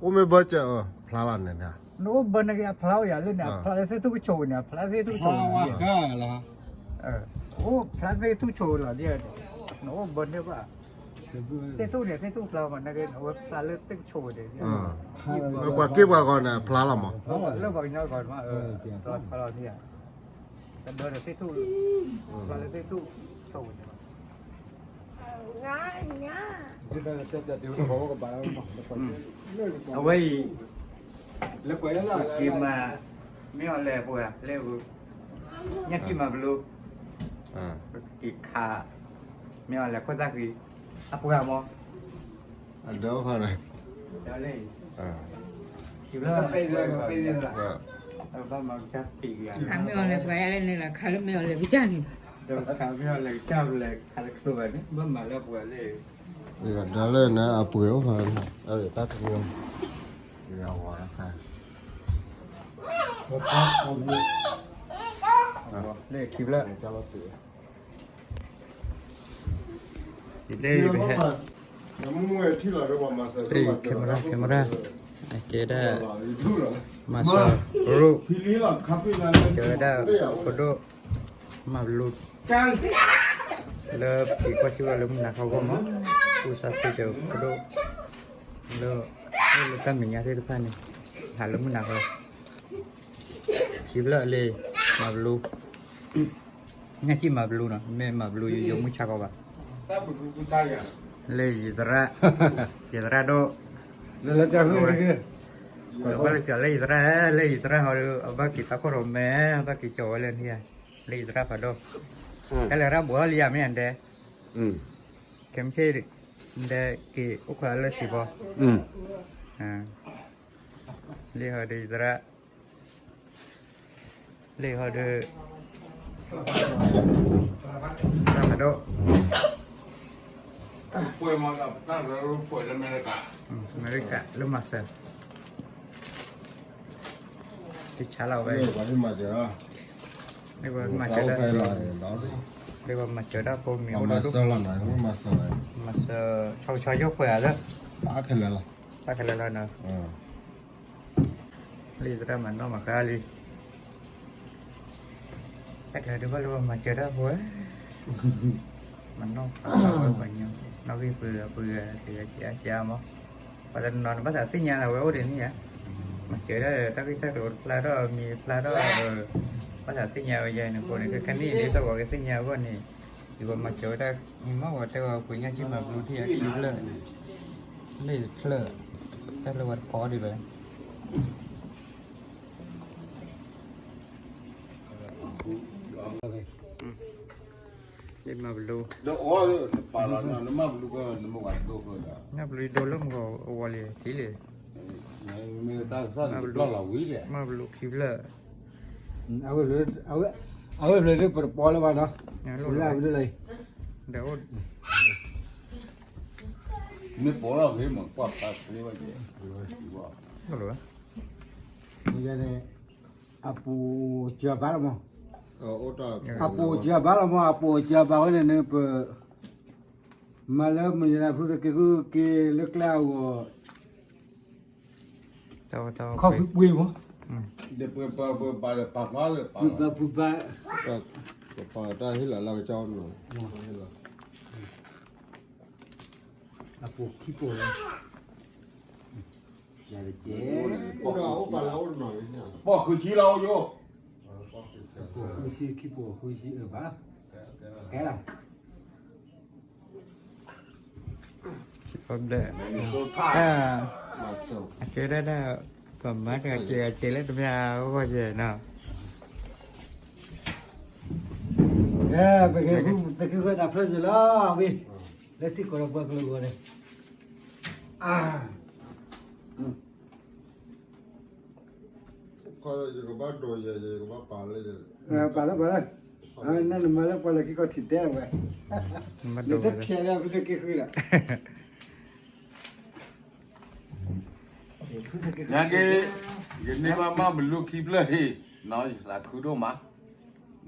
အိၣ်မ့ၢ်ဘၢစၢၤအဖျါလီၤန့ၣ်, နအိၣ်ဘၢန့ၣ်က့ၤအဖျါအိၣ်ယၤလၢန့ၣ် အဖျါလၢသ့ၣ်ထူၣ်ကဆိးန့ၣ် အဖျါသ့ၣ်ထူၣ်ကဆိးန့ၣ်, အိၣ်ဖျါသ့ၣ်ထူၣ်ကဆိးလီၤဒ်, နအိၣ်ဘၢန့ၣ်ဘၣ်, သ့ၣ်ထူၣ်န့ၣ် သ့ၣ်ထူၣ်ဖျါမး နက့ၤ နဝဲဖျါလၢသ့ၣ်ကဆိးန့ၣ်, ပှၤက့ၢ်ပှၤဂီၤန့ၣ် အဖျါလီၤမး, လၢပှၤကညီဂီၤမး, ဖျါလီၤန့ၣ်, တဒၢဒီးသ့ၣ်ထူၣ်, ဖျါလၢသ့ၣ်ထူၣ်ဆိးန့ၣ် အဝဲအံၤ, လၢပှၤလၢက့ၤမၤ, မ့ၢ်အီၤလဲၤပှၤလၢ, ညၣ်ကံၢ်မၤဘလူ, က့ၤခး, မ့ၢ်အီၤလဲၤခိၣ်သၣ်ဃံ, အပှၤမး, အဒၢဃီန့ၣ်, ခံလၢ, ဘၣ်မၤကစၢ်ပံး, ခးမ့ၢ်အီၤလဲၤပှၤလၢန့ၣ်လီၤ ခးလၢမ့ၢ်အီၤလဲၤကစၢ်န့ၣ်, ဒီးခးမ့ၢ်အီၤလဲၤကစၢ်လဲၤခးတချုးဘၣ်န့ၣ် ဘၣ်မၤလၢပှၤလၢ ယကဒၢလၢနအပှ့ၤအိၣ်ဖဲ, တၢ်တမံၤ, ယဝၤခါ, လၢခံဖျၢၣ်, ယလၢယကဟဲ, camera camera, ကဲဒၣ်, မၤစၢၤ, ရူၣ်, ကဲဝဲဒၣ်, ဖိဒိၣ် မၤဘလူ, လၢပက့ၤကွၢ်စၢၤလၢမုၢ်နၤခီအဂီၢ်မး, ကူစါသ့ကၠီဖိဒိၣ်, လၢ, လၢတၢ်မဲာ်ညါသ့ၣ်တဖၣ်န့ၣ်, ဟးလၢမုၢ်နၤခီ, ခံဖျၢၣ်လၢ, မၤဘလူ, ညၣ်ကံၢ်မၤဘလူနီၤ မ့ၢ်မၤဘလူယိယိမုၢ်ဆါခီဘၣ်, လၢယသရၣ်, ယသရၣ်ဒိၣ်, လၢ, လၢယသရၣ်, လၢယသရၣ်ဟီဒီး အဘၣ်က့ၤတၢ်ခိၣ်ရိၣ်မဲ, အဘၣ်က့ၤတၢ်ခိၣ်ရိၣ်မဲ, အဘၣ်က့ၤကၠီဝဲလၢန့ၣ်ဧါ, လၢယသရၣ်ဖးဒိၣ်, တၢ်လဲၤရၣ်ဘူးထီၣ်လံဧါ မ့ၢ်အဒဲ, ကဲမ့ၢ်ဆ့ၣ်, ဒဲက့ၤအိၣ်ခိးလၢစံးဘီ, လၢဟီဒီးယသရၣ်, လၢဟီဒီး, တၢ်ဖးဒိၣ်, အမဲရကၤလၢမၤစၢၤ, တဆါလီၤဝဲ, မၤစၢၤ, လၢပှၤမၤစၢၤတၢ်ဖိမံၤအိၣ်ဒီး, မၤစၢၤ, ဆီဆီယိၣ်ပှဲၤဧါလၢ, ပၢ်ခဲလၢာ်လီၤ, ပၢ်ခဲလၢာ်လီၤနီၤ လၢယသရၣ်မၤနီၣ်မၤဃါလံ, တၢ်ကျၢၤဒုးဘၣ်လၢပှၤမၤစၢၤတၢ်ဖိ, မၤနီၣ်ဃါပှၤညီ, နီၣ်ဂံၢ်ပှ့ၤပှ့ၤ, တဂၤဆံးအါဆံးအါမး, ပှၤတနီၤနီၤန့ၣ် ဘၣ်သးသ့ၣ်ညါသးဝဲအိၣ်ဒံးန့ၣ်ဧါ, မၤစၢၤတၢ်ဒီး တၢ်ဂ့ၢ်တၢ်ကျိၤတဖျါထီၣ် မံၤတဖျါထီၣ်, ဘၣ်သးသ့ၣ်ညါဝဲယဲန့ၣ်အဃိန့ၣ် ခဲကနံၣ်အံၤဒ်သိးပှၤကသ့ၣ်ညါအဂီၢ်န့ၣ်, ယပှၤမၤစၢၤဝဲဒၣ်, မ့ၢ်ဝဲတဲဝဲပှၤညၣ်ကံၢ်မၤဘလူထံၣ်အခံဖျၢၣ်, လၢယတဖျၢၣ်, တၢ်ဖျၢၣ်ဝဲတဖီဒံးဘၣ် မၤဘလူ, မၤဘလူဒိလၢမဂီၤအဝီၤလံထံလံ, မၤဘလူခံဖျၢၣ်, အဝဲဖျၢၣ်ဒ်ပတပီလၢၤဘၣ်နီၤ, လၢအဝဲဒၣ်လၢ, မ့ၢ်ပီလီၤဂ့ၤမးကွၢ်ဖျါသ့ဝဲ, န့ၣ်, အပူၤစှၤဘၣ်လီၤမး, အပူၤစှၤဘၣ်လီၤမး အပူၤစှၤဘၣ်ဝဲန့ၣ်န့ၣ် ပ, မၤလၢမုၢ်ယနၤဖုသက့ဃုက့ၤလၢကျဲအဂီၢ်, ခီၣ်ဖံးပှ့ၤမး, ပပပပ, ပပတၢ်ဟ့ၣ်လီၤလၢကစၢ်နီၤ, အပူၤခံပူၤ, ယၤတကဲ, ပီၢ်ဃုဆံလီၤအိၣ်ယိာ်, ပီၢ်ဃုဆံခံပူၤဃုဆံအၢဘၣ်, ကဲလီၤ ဘျဲၣ်, အကဲဒၣ်ဒၣ်, ပမၤကကဲကဲလၢတမ့ၢ်အဂီၢ်ယဲနီၤ, ပကဲ, ပကဲဃုတၢ်ဖျၢၣ်စ့ၢ်လီၤ, ဝံၤ, လၢထံကီၢ်ဒီးပှၤကလုာ်ဂီၢ်န့ၣ်, အါ ယကဘၣ်ဒိးယဲ, ယကဘၣ်ပာ်လၢ, ပာ်လၢပာ်လၢ, နမၤလၢပှၤလၢခံကီၢ်ထံၣ်တဲဝဲ, နတဖျဲးလၢဖုသက့ဃုလီၤ, နာ်က့, ယန့ၢ်ဘၣ်မၤဘလူခံဖျၢၣ်ဟ့ၣ်, ယသးခုဒိၣ်မး,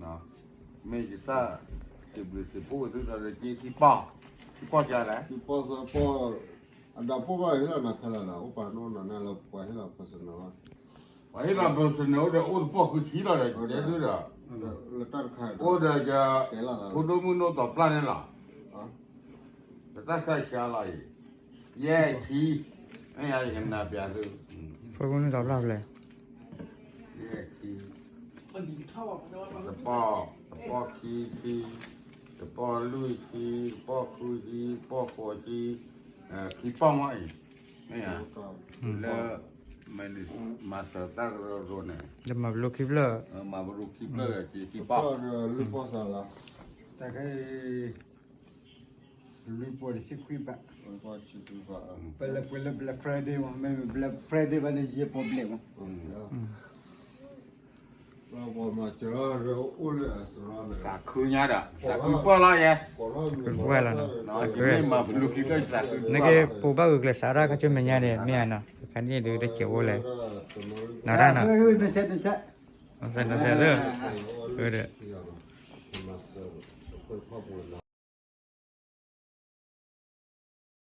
မ့ၢ်ယတၢ်, တဘျုးစံးဖိသုဒီးလၢက့ခံပီၢ်, ခံပီၢ်ကလဲၣ်, ခံပီၢ်သၢပီၢ် အဒီးပိၢ်ဘၣ်ဟ့ၣ်လီၤနၤဖဲလဲၣ်ဒီး အိၣ်ပာ်နီၢ်နီၢ်န့ၣ်လၢပှၤဟ့ၣ်လီၤ personal ပှၤဟ့ၣ်လီၤ personal အိၣ်ဒီးအိၣ်တပီၢ်ဃုဆံလီၤဒီး တဲသုဒီး လၢတၢ်တခါ အိၣ်ဒီး ဖိဒိၣ်မုၣ်နီၢ်သီပျၢ်န့ၣ်လီၤ. ပတၢ်ဆါဆါလီၤအံၤ ယဲၢ်ဆံ မ့ၢ်ယကနၣ်ပျးသု ဖိဒိၣ်မုၣ်နီၢ်သီပျၢ်ဖဲလဲၣ် ယဲၢ်ဆံ တပီၢ် တပီၢ်ခံဆံ တပီၢ်လွံၢ်ဆံ တပီၢ်ဃုဆံ တပီၢ်ဃိးဆံ ခံပီၢ်မ့ၢ်အံၤ မ့ၢ်ဧါ လၢ မၤစၢၤတၢ်ကရၢကရိန့ၣ် လၢမၤပလိခံဖျၢၣ် မၤပလိခံဖျၢၣ် ခံပီၢ် တၢ်ခဲအံၤ လွံၢ်ပီၢ်တဆံခွံဘး ပလဲၤပှဲၤလၢ Black Friday မ့ၢ် Black Friday ဘၣ်န့ၣ် ယဲၢ်ပီၢ်ဘျဲၣ်မး သးခုညါဒီး သးခုပီၢ်လီၤယဲ သးခုပီၢ်လီၤနီၤ မ့ၢ်မၤပလိခံဖျၢၣ် သးခု နက့ၤပိာ်ဘၣ်ဂုာ်ကျဲးစးတၢ်ခါဆူမဲာ်ညါန့ၣ် မ့ၢ်ဧါနီၤ တခါန့ၣ်ဒုးတစဲးဝဲလဲၣ် နီၤတၢ်နီၤ နဆဲးနဆဲး ဒီး ဒီး